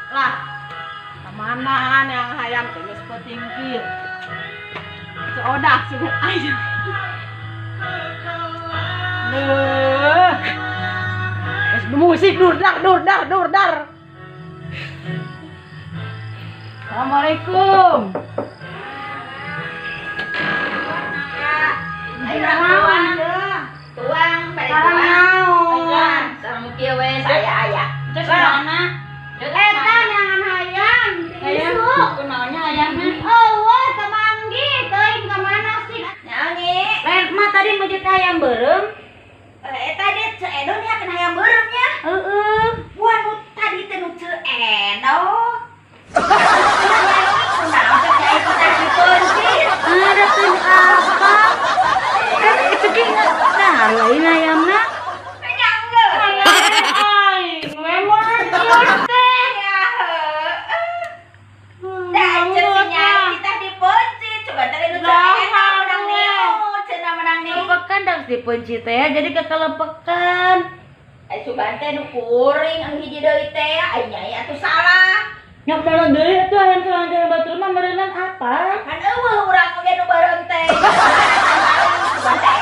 Lah, kemana yang hayam teh geus peuting kieu. Ceodah sugan aya. Leuh. Geus musik dur dar dur dar dur dar. Assalamualaikum. Ayo tuang. Tuang, balik Sarang tuang. naon? Sarang kieu we saya aya. Terus mana? Eta neangan hayam. Hayam. Isuk. Kunaonnya hayamna? Eueuh, teu manggih teuing ka mana sih? Naon, Nyi? Lain mah tadi meujeuh hayam beureum. Eh, eta dia Ceu Edo nya kena hayam beureum nya. Heeh. Wah, nu tadi teh nu Ceu Edo. Kunaon teh cai kita dipeuncit? Ada tuh apa? Kan ceki nah lain hayamna. Nya geus. Aing we mun teh. Ya, heueuh. Da ceu si Nyai kita dipeuncit. Coba tadi nu Ceu Edo menang niu, cenah menang niu. Kelepekan dah dipeuncit teh jadi kekelepekan. Ai sugan teh nu kuring anu hiji deui teh, ai Nyai atuh salah. Nyok dalam deui atuh hayam salang batur mah meureunan apa? Kan eueuh urang oge nu beureum teh. Sugan teh.